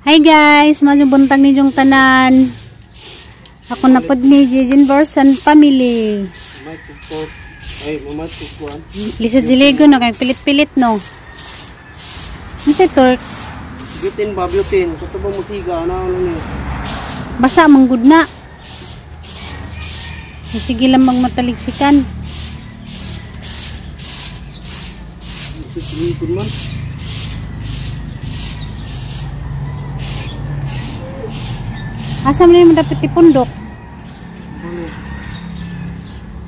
Hi guys, maayong buntag ninyong tanan. Ako na pod ni Jejin Borsan family. Lisod siligo no, kay pilit-pilit no. Unsa tork? Bitin ba bitin? Kuto ba musiga na ano ni? Basa man gud na. Sige lang mang mataligsikan. Lisod man. Asa man mo dapat ipundok?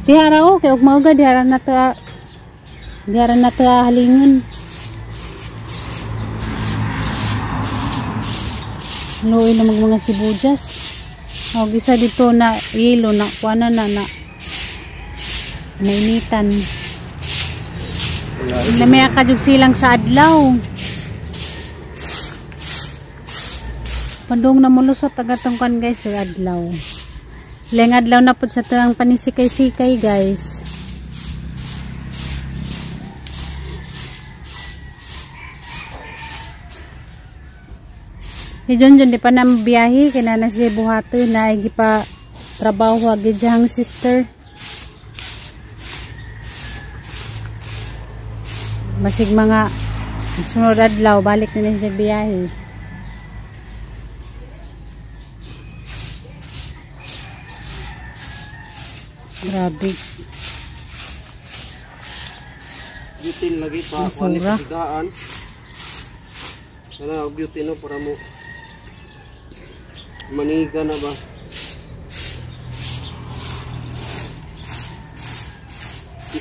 Dihara o, kay og mauga dihara na ta halingon. Luoy na mag mga sibuyas. Og isa dito na yelo na kuana na na nainitan. Lamaya ka jud silang sa adlaw. Pandong na mulusot agatong kan guys sa adlaw. Leng adlaw na pud sa tuang panisikay-sikay guys. Ni John John di pa na biyahe kay na siya buhaton na ay gipa trabaho agi diyang sister. Masig mga sunod adlaw balik na niya sa biyahe. Grabe. Bitin lagi pa wala sigaan. Sana beauty no para mo maniga na ba?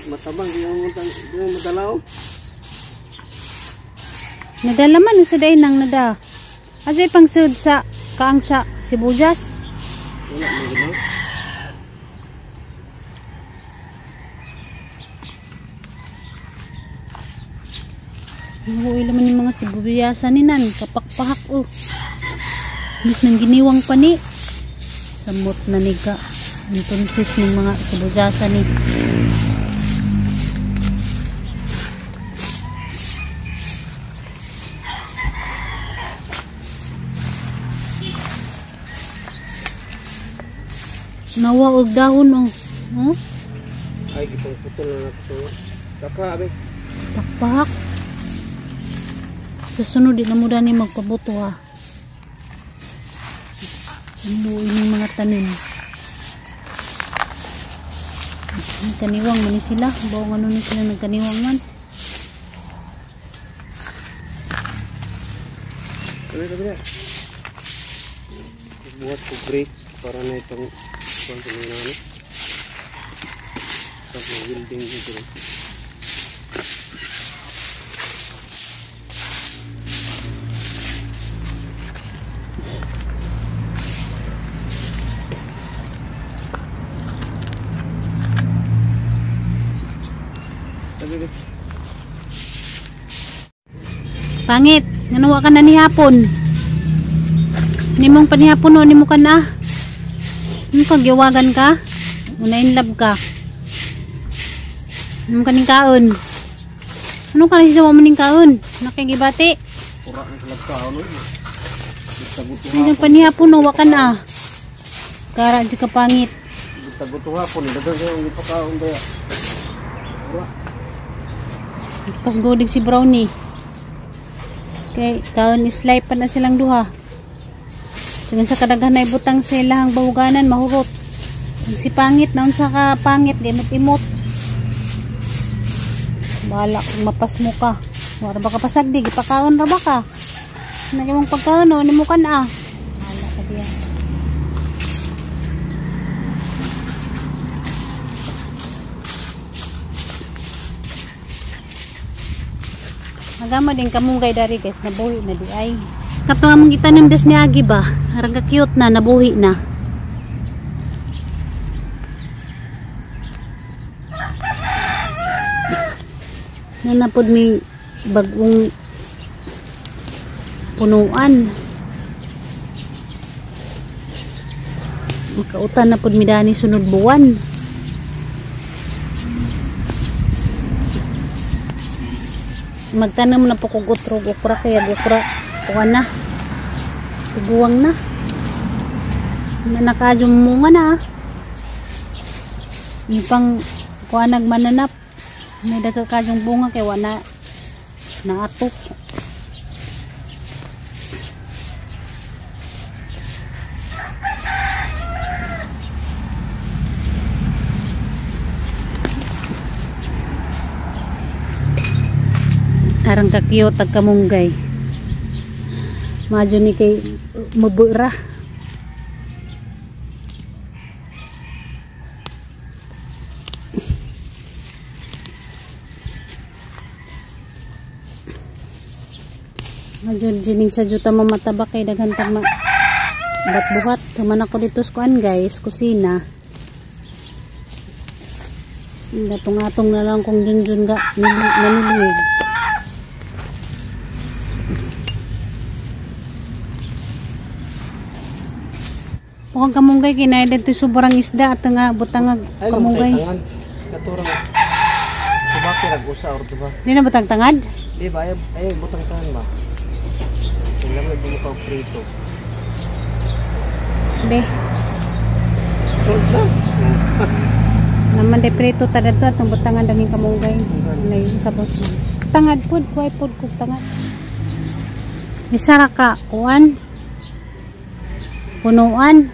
Matabang di mo madalaw. Nadala man sa day nang nada. Asay pangsud sa kaang sa sibuyas. Wala man gid. Nahuwi naman yung mga sibuyasan ni nan, kapakpahak oh. Mis nang giniwang pa ni. Samot na niga. Entonces ng mga sibuyasan ni. Nawa og dahon oh. Huh? Ay gipang putol na nato. Kaka abe. Pakpahak. Sa sunod di na mo dani magpabuto ha. Luoy ng mga tanim. Kaniwang man ni sila. Bawang ano ni sila nagkaniwang man. Kami. Buhat ko break para na itong kwan na ano. Sa welding dito. Pangit, ngano ka na ni hapon? Nimong panihapon no, nimo ka na. Ano ka, giwagan ka? Una in love ka. Ano ka ning kaon? Ano ka na siya mo ning kaon? Nakigibati. Pura na sila kaon. Nimong panihapon no, wa ka na. Kara di ka pangit. Taguto hapon, dadan sa imong gipakaon ba ya. Pura. Pas godig si Brownie. Okay, kaon is life pa na silang duha. Tungod sa kadaghan na ibutang sa ilahang bahuganan mahurot. Si pangit na unsa ka pangit imot-imot. Bahala kung mapasmo ka. Wala ba ka pasagdi, gipakaon ra ba ka? Nagimong pagkaon no, nimo kan ah. Bahala ka diya. Agama din kamunggay dari guys, nabuhi na di ay. Kato among gitanim des ni Agi ba? Arang ka cute na, nabuhi na. Nanapod mi bagong punuan. Makautan na pod mi dani sunod buwan. Magtanom na po kog utrog okra kaya okra kuha na. Tiguang na. Nakajong munga na. Yung pang kuha nagmananap. May daga kajong bunga kay wala naatok. Arang ka-cute ag kamunggay. Madyo ni kay mabura. Madyo jining sa juta mamataba kay daghan tag ma batbuhat. Tuman ako dito sa kuan guys, kusina. Gatong-atong na lang kung junjun ga naniliig. Mukhang kamunggay kinay dito sobrang isda at nga butang kamunggay. Katurang subaki rag usa or duha. Di na butang tangad? Di ba ay butang tangan ba? Kailangan may bumukaw prito. Be. Sold na. Naman de prito ta dadto atong butangan daging kamunggay. Nay sa boss mo. Tangad pud, kuay pud kog tangad. Isa ra ka kuan. Punuan.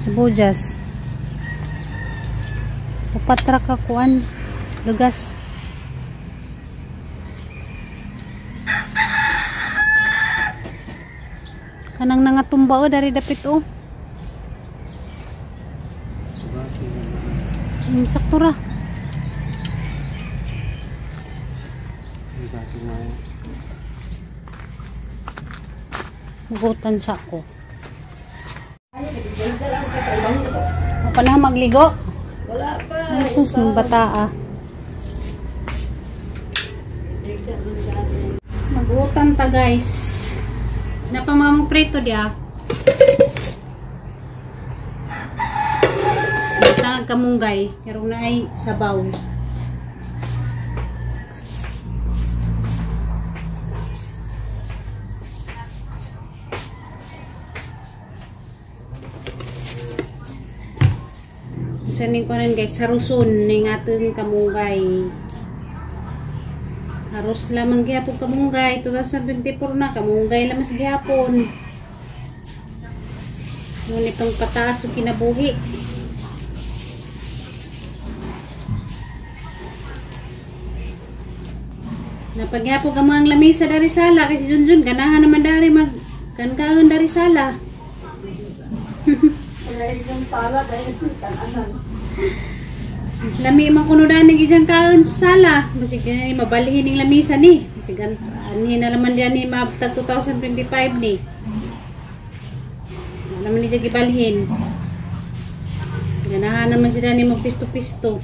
Sibuyas. Upat ra ka kuan lugas. Kanang nangatumba o dari dapit o. Sakto ra. Hugutan sa ako. Ako na magligo? Wala pa. Jesus, ng bata ah. Mag-utan ta guys. Napamamong prito diya. Tangag kamunggay. Pero na ay sabaw. Sanin ko rin guys, saruson ning atong kamunggay. Haros lamang gihapon kamunggay, 2024 na kamunggay lamang sa gihapon. Ngunit pang pataas o kinabuhi. Napaghapon ka mga lamisa dari sala kasi Junjun ganahan naman dari mag kankaon dari sala. Mas lami man kuno daan nag isang kaon sa sala. Basig ni mabalhin ning lamisa ni. Basig anhin na naman diyan ni mabtag 2025 ni. Wala naman ni siya gibalhin. Ganahan naman sila ni magpisto-pisto.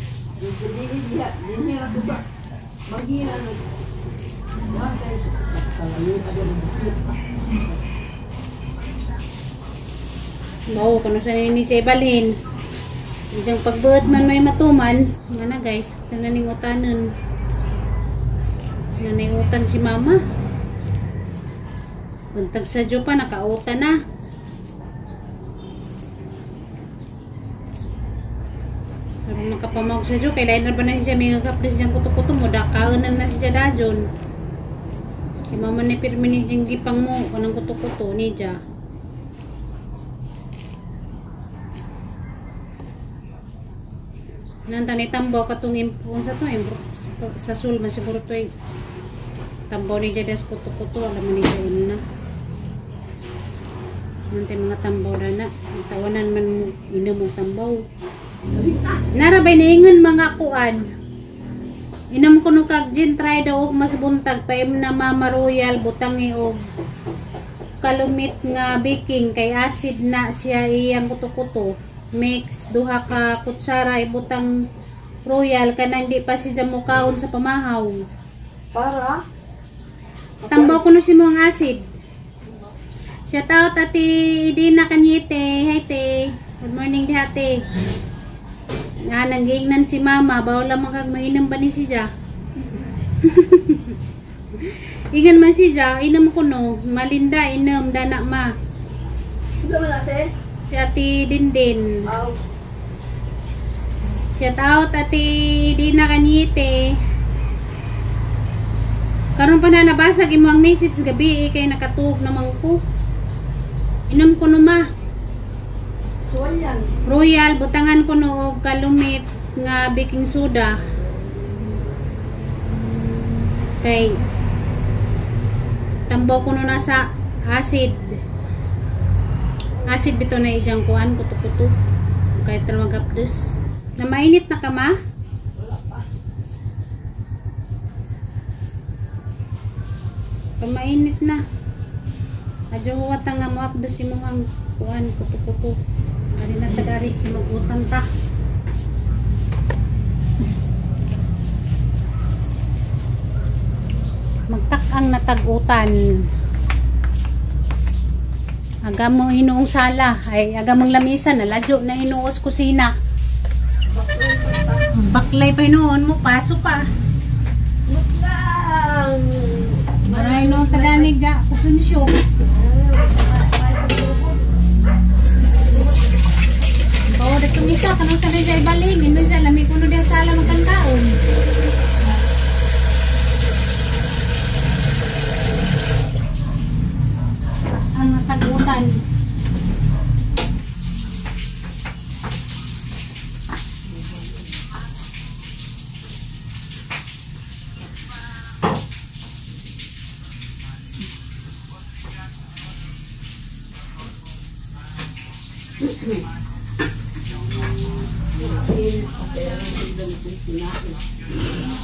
Oo, kano sa ni siya ibalhin. Isang pagbuot man may matuman. Mana guys, tananing utanon. Nanay utan si mama. Buntag sa Diyo pa, nakautan na. Pero nakapamawag sa Diyo, kailan na ba na siya may kaplis diyang kuto-kuto mo, dakaonan na siya dajon. Kay mama ni pirmi ni diyang gipang mo, kanang kuto-kuto ni siya. Nanta ni tambaw katong impon sa to sa sul man siguro to tambaw ni Jadas kuto-kuto alam ni siya na. Nanta mga tambaw na tawanan man inom og tambaw. Narabay naingon mga kuan. Inom kuno kag gin try daw og mas buntag paim na Mama Royal butangi og kalumit nga baking kay acid na siya iyang kuto-kuto. Mix duha ka kutsara ibutang royal kanang di pa siya mukaon sa pamahaw. Para Tambaw ko no si mong acid. Shout out Ate Idina Kanyete. Hi te. Good morning di ate. Nga nanggiingnan si mama, bawal lang magkag mainom ba ni siya? Ingan man siya, inom ko no. Malinda, inom, dana ma. Sino man ate? Si Ate Dindin. Aw. Shout out Ate Dina Kanyete. Karon pa na nabasa imo ang message gabi eh, kay nakatuog naman ko. Inom ko no ma. Royal. Royal butangan ko no og kalumit nga baking soda. Kay tambaw ko no nasa acid. Acid bito na ijang kuan kuto-kuto. Kahit na magapdos. Na mainit na ka ma? Pamainit na. Adyo wata nga mo apdos si ang kuan kuto-kuto. Ari na tagari magutan ta. Magtak-ang natag-utan. Aga mo hinuong sala ay aga mong lamisa na ladyo na hinuos kusina. Baklay pa hinuon mo paso pa. Lang. Maray no tadanig ga kusunsyo. Bawa dito misa kanang sa rin siya ibalhin. Inon siya lami kuno diha sala magkantaon. Ang matagutan.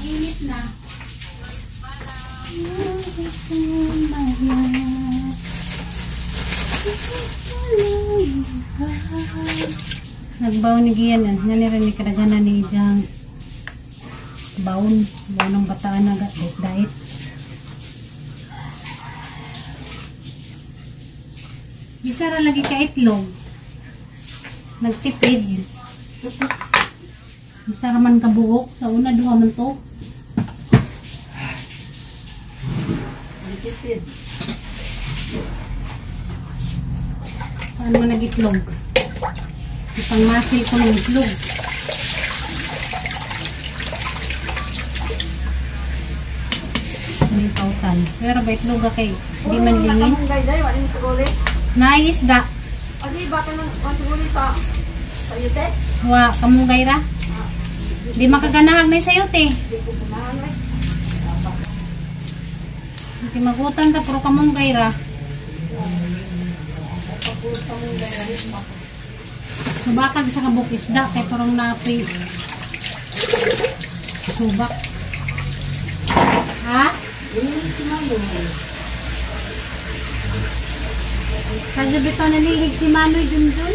Init na. Nagbaon ni Gian yan. Nga ni rin ni kadaghanan ni Jang baon. Baon ng bataan na dait. Bisa ra lagi ka itlog. Nagtipid. Isa ra man kabuok. Sa una, duha man to. Nagtipid. Paano man nag-itlog? Ipangmasil ko ng itlog. May pautan. Pero ba itlog ka kay? Di man lingin. Naay isda. Adi ba ka nang siguli sa sayute? Wa, kamunggay ra. Di makaganahag na sayote. Di ko ganahan ay. Di magutan ta puro kamunggay ra. Subakag sa kabuk isda kay parang napi subak. Ha? Sadyo bitaw nanihig si Manoy Junjun.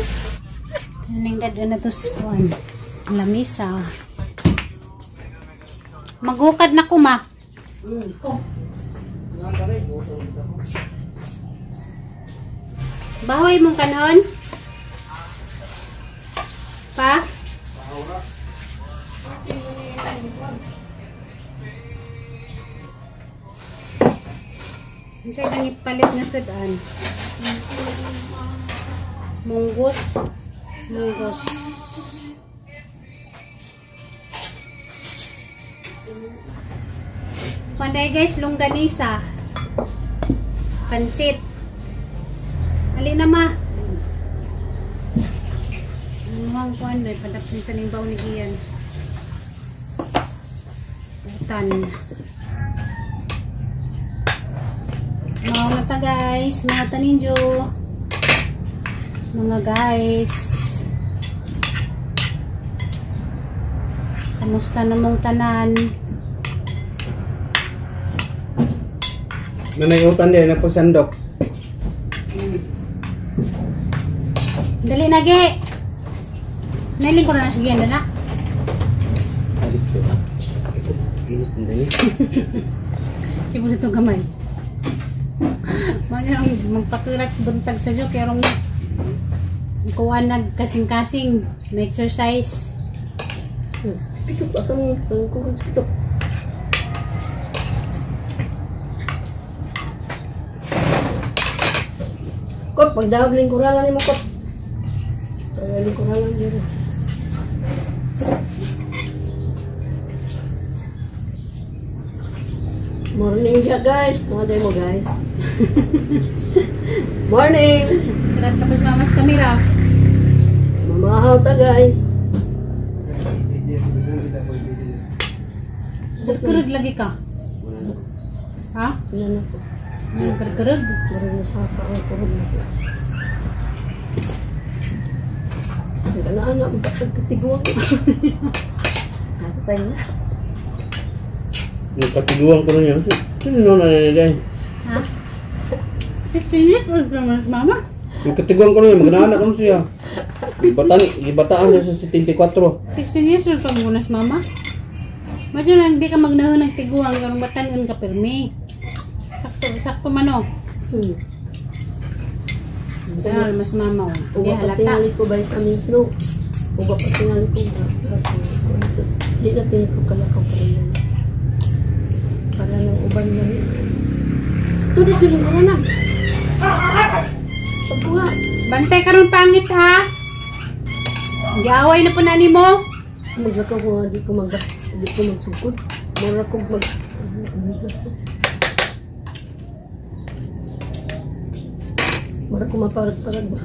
Ning dad na to kuan. Lamisa. Magukad na kuma. Bahoy mong kanon? Pa? Siya nang ipalit na sudan. Munggos. Munggos. Panday guys, longganisa. Pansit. Ali na ma. Ang kuan may padapin sa nimbaw ni Gian. Utan. Mga ta guys, mga taninjo. Mga guys. Kamusta namong tanan? Nanay utan din na po sandok. Dali na ge. Nailing ko na na siya na. Init na dali. Sibo na itong gamay. Mga magpakurat buntag sa jo kay rong kuan nag kasing-kasing, may exercise. Pikot asa mo ang kuhan pikot. Kot, pagdahag lingkuralan ni mo kot. Pagdahag lingkuralan dito. Morning siya guys. Mga day mo guys. Morning! Tara tapos na mas kamera. Mamahaw ta guys. Kurug lagi ka. Ha? Wala na ko. Ano kurug? Marag na sa ang kurog na ko. Nag-ana-ana, magkatiguan. Nakatay na. Nagkatiguan ko na niya. Sino na nila? Ha? 15 years old na mas mama. Nagkatiguan ko na niya. Magnaanak ko na siya. Gibataan siya sa 74. 16 years old pa muna si mama. Medyo lang hindi ka magnahon ng tiguang karong batanon ka pirmi. Sakto, sakto man oh. Dahil mas mama oh. Hindi Uga pa halata. tingali ko vitamins no. Uga pa tingali ko. Di na tingali ko kalakaw pa rin. Para ng uban na rin. Ito dito lang ko na. Pagkuha. Bantay karon pangit ha. Giaway na po na nimo. Maglakaw ko nga, di ko magsugod. Mura ko mag... Mura ko maparag-parag ba?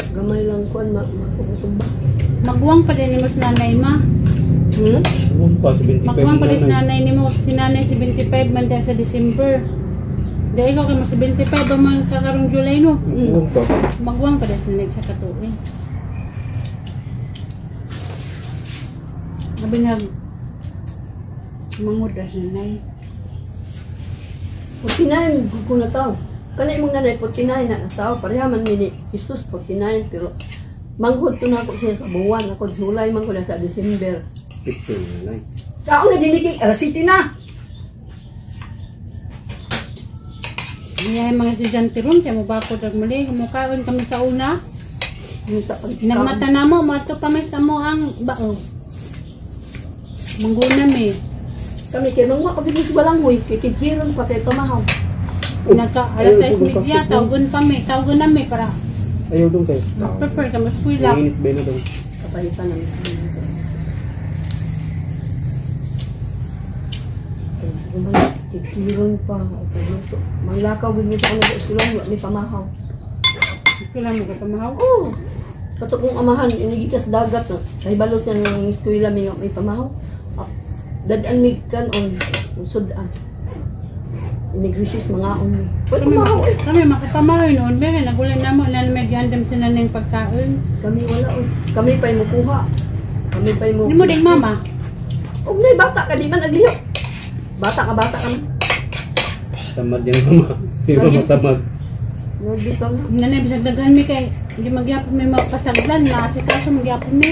Gamay lang kuan, makabusog ba? Magwang pa din nimo sa nanay ma. Hmm? Magwang pa, 75 Magwang pa din sa nanay. nanay nimo. Si nanay 75 man dyan sa December. Dahil ikaw kay mo 75 ang mga kakarong July no. Magwang pa. Magwang pa din sa nanay sa katuig. Sabi nga, mangod sa nanay. 49, gugo na tao. Kana imong nanay, 49 na tao. Pareha man ni Jesus, 49. Pero manghod to na ako siya sa buwan. Ako July, manghod na sa December. 50 nanay. Tao na diniki, alas 7 na. Iya mga estudyante ron, kaya mubakod ag muli, kumukaon kami sa una. Nagmata na mo, mato pa mas mo ang bao. Mangguna mi. Kami kay mangwa ko sa balanghoy, kay kidkiron pa kay pamahaw. Nagka alas 6:30, tawgon pa mi, tawgon na mi para Ayaw dong kayo. mag-prepare ka mas eskwela. Init ba na dong? Kapalitan namin. Kidkiron pa. Manglakaw gud mi sa ano sa eskwela, wa mi pamahaw. Eskwela mo ka pamahaw? Oo. Kato kong amahan, inigikas dagat na. Kahibalo siya ng eskwela mi nga may pamahaw. Dad-an mi kan-on, sudan. Inigrisis mga on mi. Pwede pamahaw eh. Kami makapamahaw noon, meron nagulan na mo na may giandam sila ng pagkain. Kami wala oy. Kami pa'y mukuha. Kami pa'y mo. Hindi mo ding mama. Og nay bata ka di man aglihok. Bata ka bata ka. Tamad yan mama. Di ba matamad? Nagdi ka nga. Nanay, bisag daghan mi kay hindi magyapon mi mapasaglan na kasi kaso magyapon mi.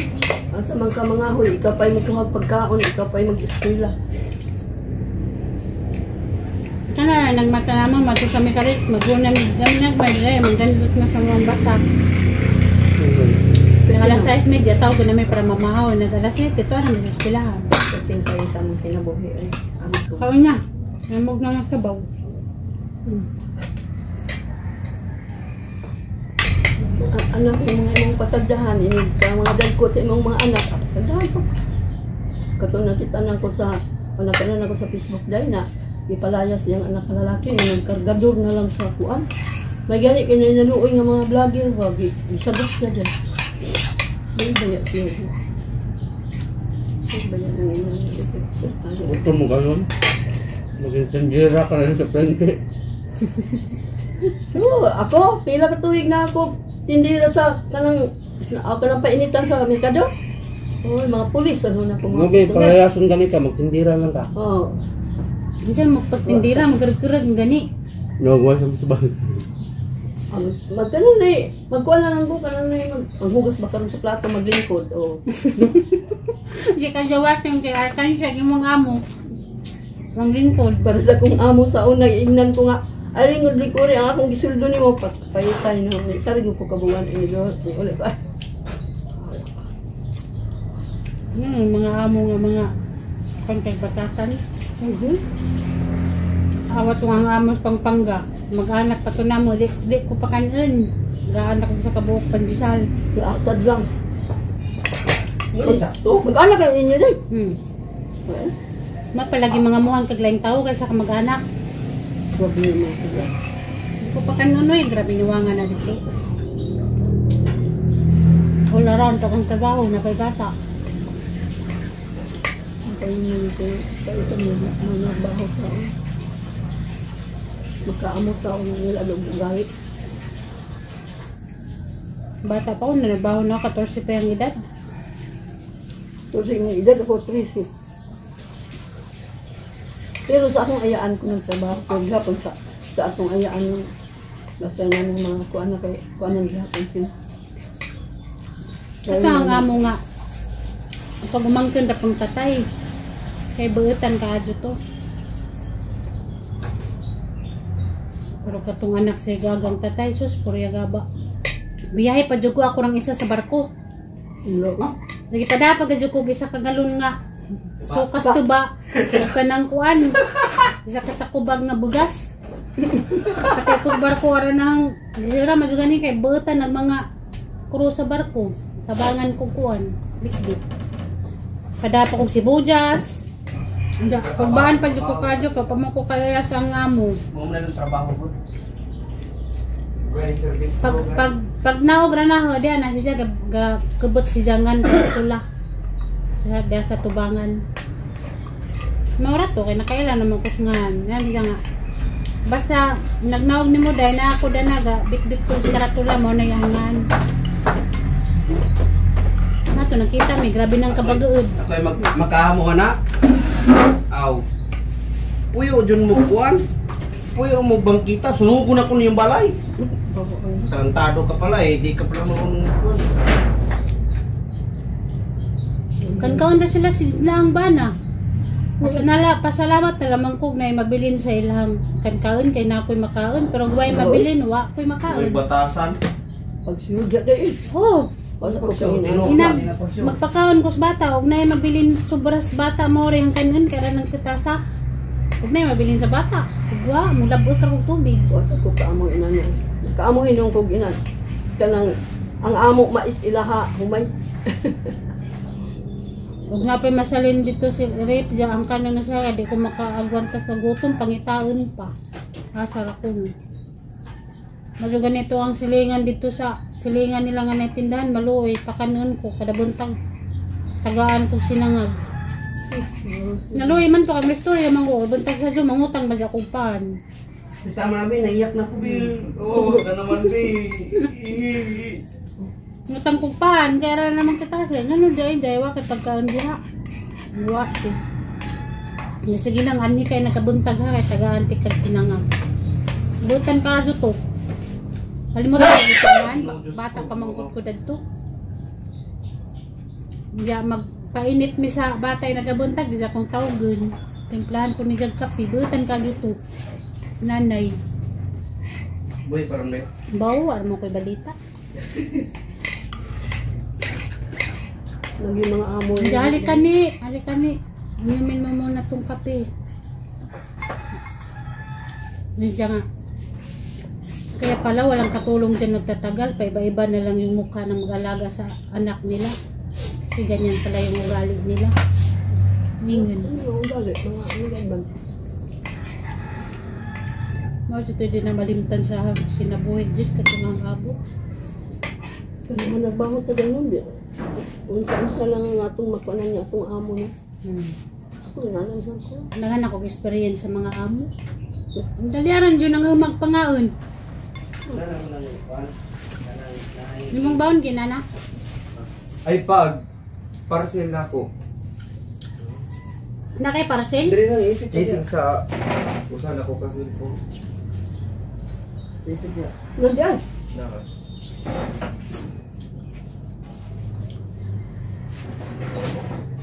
Asa man ka mga huy, ikaw pa'y mukuha pagkaon, ikaw pa'y mag-eskwela. Kana nagmata na mo madto kami karit maguna mi kami nagmay magdandot na sa mga bata. Nag alas 6:30 tawag na mi para mamahaw nag alas 7 to na mi sa eskwelahan. Kasing tayo sa among kinabuhi ay. Amo Kaon niya. Namog na nagsabaw. Anak yung mga imong pasagdahan, inig ka mga dagko sa imong mga anak, pasagdahan ko. Katong nakita na ko sa, o nakita na ko sa Facebook dahil na ipalayas niyang anak na lalaki na nagkargador na lang sa kuan. May gani kay nanuoy nga mga vlogger, wagi isagot siya dyan. May baya siya. May baya na nga. Gusto mo ganun? Maging tendera ka rin sa prende. So, ako, pila ka tuig na ako tindira sa kanang ako kanang painitan sa merkado. Oy, mga pulis ano na ko mga Okay, customer. palayason gani ka, magtindira lang ka. Oh, Hindi siya magpagtindira, magkarag-karag, gani. No, gawa sa bagay. Ang magkanon na eh, magkuha na lang ko kanon na eh, maghugas ba karon sa plato maglingkod oh. Hindi ka jawatin kay Arkansas, yung mga amo. Ang lingkod. Para sa kong amo sa una, ingnan ko nga, ay lingod likuri ang akong gisuldo nimo pagpayitay no. Kargo ko kabuan ini do. Uli ba? Mga amo nga mga kontay batasan. Awat ko ang amo sa Pampanga. Mag-anak pa to namo, di ko pa kanon. Gaanak ko sa kabuok pandesal. Atad lang. Ay, sakto. Mag-anak ang inyo day. Mapalagi mga muhang kaglaing tao kaysa ka mag-anak. Wag niyo mga kaya. Di ko pa kanon eh. Grabe niwanga na dito. All around akong trabaho na kay bata. Ang kayo nyo ko, kayo sa mga baho tao. Magkaamo tao nila alog galit. Bata pa ko, nanabaho na ako, 14 pa yung edad. So sa imong edad ako 13. Pero sa akong ayaan ko ng trabaho ko gihapon sa akong ayaan ng basta nga ng mga kuan na kay kuan na gihapon sila. Ito ang amo nga. Pag umangkin ra pang tatay. Kay buutan ka adyo to. Pero katong anak sa gagang tatay, sus, purya gaba. Biyahe pa jud ko ako ng isa sa barko. Ulo. Lagi pa da pag jud ko isa ka galon nga. Sukas to ba? Ug kanang kuan. Isa ka sa kubag nga bugas. Sakay ko sa barko ara nang dira man jud gani kay buutan ang mga crew sa barko. Tabangan ko kuan, bitbit. Kada pa kong sibuyas. Nya, pagbaan pa jud ko kadyo ka pamo ko kaya sa ang amo. Mo na ng trabaho ko. Ready service. Pag naog ra na ho diya na siya ga kubot si jangan tula. Sa diya sa tubangan. Maura to kay nakaila naman ko ngan. Yan siya nga. Basta nagnaog nimo dai na ako danaga bitbit ko karatula mo na yangan. Nato nakita mi grabe nang kabagaod. Ako'y magkahamo ka na. Aw. Puyo dyan mo kuan. Puyo mo bangkita. Sunugo na ko niyong balay. Tarantado ka pala eh. Di ka pala marunong kuan. Kankaon ra sila sila ang bana. Pasanala, pasalamat na lamang kog na mabilin sa ilang kankaon kay na ako'y makaon pero way mabilin wa ako'y Uy, makaon. batasan. Pag siyudya day. Oh, Basta ko siya hinanong. ina magpakaon ko sa bata og nay mabilin sobras bata mo rin ang kanon kay nang kitasa. Og nay mabilin sa bata. Ug wa mulabot ra kog tubig. Basta ko kaamo inan. Kaamo hinong kog inan. Kanang ang amo mais ilaha humay. Ug nga pa'y masalin dito si rape diya ang kanon na siya di ko makaagwanta sa gutom pangitaon pa. Asa ra ko ni. Medyo ganito ang silingan dito sa silingan nila nga natindahan maluoy pakanon ko kada buntag tagaan kog sinangag. Naluoy man to kay may storya man ko buntag sa mangutang ba siya kog pan. Tama na, Bi. Naiyak na ko, Bi. Oo, oh, naman, Bi. Ngutang kog pan kaya ra naman kita kasi ngano di ay wa kay pagkaon diha. Wa ti. Ya, sige lang ani kay nakabuntag ha kay tagaan ti kag sinangag. Butan ka to. Kalimutan ko ito man. Bata pa manggod ko dadto. Ya magpainit mi sa bata ay nagabuntag di sa akong tawgon. Timplahan ko ni jag kape, butan ka dito. Nanay, Boy, parang may. bawo ar mo ko'y balita. Naging mga amo. Hindi, halika ni, halika ni. Inumin mo muna tong kape. Hindi nga. Kaya pala walang katulong dyan nagtatagal. Paiba-iba na lang yung mukha ng mag-alaga sa anak nila. Kasi ganyan pala yung ugali nila. Ningon. Ano ugali? Mga ano ganun. Mao ito din na malimtan sa kinabuhi jit katong ang abo. Kaya naman nagbaho ta ganun di. Unsa-unsa lang ang atong makuanan niya atong amo na. Ako nanan sa ko. Naghan ako experience sa mga amo. Daliaran dyan ang magpangaon. Limong baon kinana. Ay pag parcel na ako. Na kay parcel? Dili lang, isip Kaysa sa usan ako ka cellphone. Isip niya. Nandiyan. Na.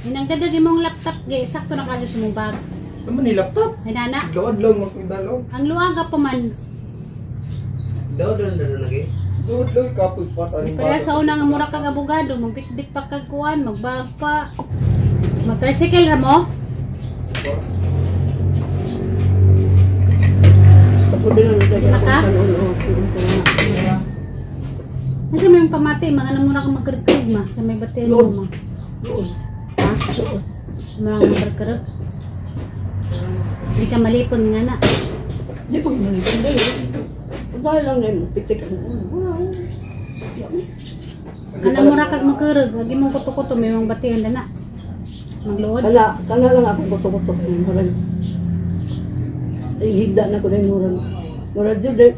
Inang dadag imong laptop gay sakto na kayo sa imong bag. Naman ni laptop. Ay nana, Adlaw-adlaw magpidalog. ang luaga pa man. Daw doon doon lagi. Adlaw-adlaw kapoy pa sa Di aning pareha sa una nga mura kag abogado, magbitbit pa kag kuan, magbag pa. Mag-tricycle ra mo? Tapos din ang Di na ka? Oo. Asa may pamati, mga namura ka magkarag ma sa may baterya mo ma. Doon. Ha? Doon. Mura ka magkarag. Di ka malipon nga na. Di pa man dahil. Dahil lang na yung pitik ang ulo. Wala. Kana mura kag magkarag, agi mong kuto-kuto may mga batihan na na. Magluod. Kana, kana lang akong kuto-kuto kay murag. Ay higda na ko dahil murag. Murag jud dahil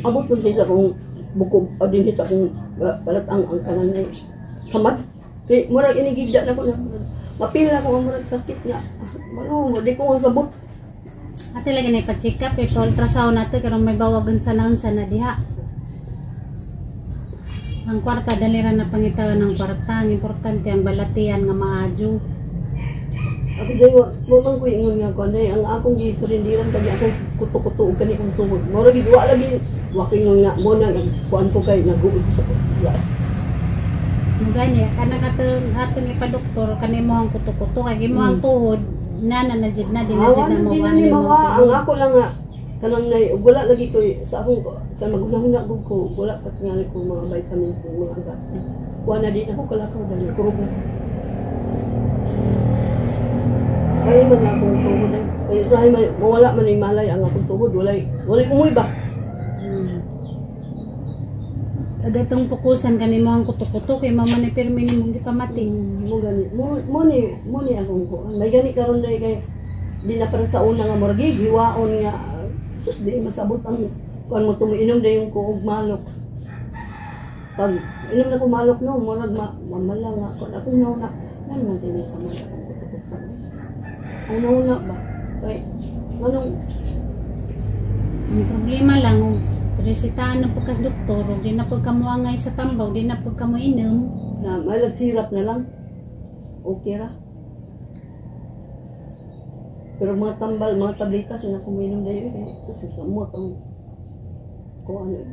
abot nun din sa akong bukog o din sa akong balat ang kanan na samad. Kay murag inigigda na ko na. Mapila ko ang murag sakit nga. Ano, di ko ang sabot. Ate lagi na ipa-check up, ipa-ultrasound nato karon may bawagan sa naunsa na diha. Ang kwarta dali ra na pangitawan ng kwarta, ang importante ang balatian nga maadyo. Ako dahil, mo man ko ingon nga ko, dahil ang akong gisurindiran kani akong kuto-kuto og kani akong tuhod. Mura gid wa lagi, wa ko ingon nga mo na nagkuan ko kay naguod ko sa wa. Mo gani kanang atong atong ipa-doktor kani mo ang kuto-kuto kay imo ang tuhod na na na jud na di na Awa jud na na mo di wa na ni mo mawa. Ang ako lang nga kanang nay ug wala lagi ko sa akong kan maghunahuna gud ko, wala pa tingali ko mga vitamins ug mga agat. Wa na din ako kalakaw dahil kurog na. Kaya man na akong tuhod ay. Kaya usahay man, mawala man yung malay ang akong tuhod, walay walay umoy ba. Agatong pukusan kani mo ang kuto-kuto kay mama ni pirmi ni mong gipamati. Mo gani mo mo ni akong kuan. May gani karon day kay di na para sa una nga murag hiwaon nga sus di masabot ang kuan mo tumiinom dayon ko og malok. Pag inom na ko malok no murag mamala nga kuan akong nauna nan man tinay sa mga akong kuto-kuto. Ang nauna ba kay nganong Ang problema lang og resetahan ng pagkas doktor og di na pagkamuangay sa tambaw, di na pagkamuinom. Na may sirap na lang. Okay ra. Pero mga tambal, mga tablitas na kuminom dayo eh. Sus, samot ang kuan eh.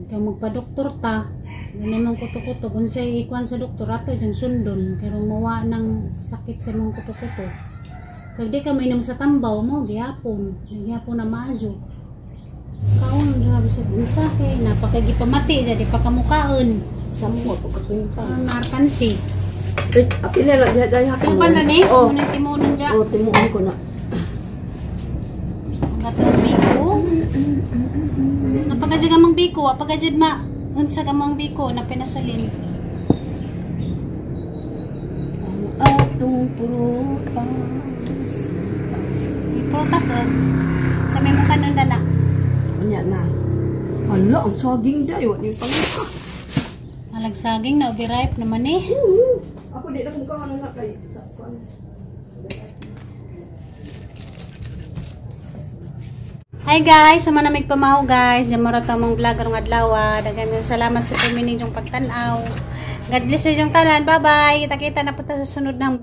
Kaya magpa-doktor ta, yun imong kuto-kuto, kung siya ikuan sa doktor, ato diyang sundon, pero mawa ng sakit sa imong kuto-kuto. Pag di ka mainom sa tambaw mo, gihapon, gihapon na maadyo. Kaon, grabe sa unsa kay napakagipamati, sa di pa kamukaon. Samot o kapinta. Ano naarkansi. Eh, apil na lang, dahil hapin Ang pa na ni, Oh, munang timunon dya. oh, timuon ko na. Ang gatong biko. Napagadyan ka mang biko, apagadyan ma, unsa ka mang biko na pinasalin. Ang atong prutas. Prutas eh. Sa may mong kanon na. Unya na. Hala, ang saging day. Wa ni pangita. Malagsaging na overripe naman eh. Ako di na kung kaano na kay kuan. Hi guys, sama na pamaho guys. Diyan mo ra to mong vlog karong adlaw. Daghang salamat sa pamining yung pagtan-aw. God bless sa inyong tanan. Bye-bye. Kita-kita na po ta sa sunod ng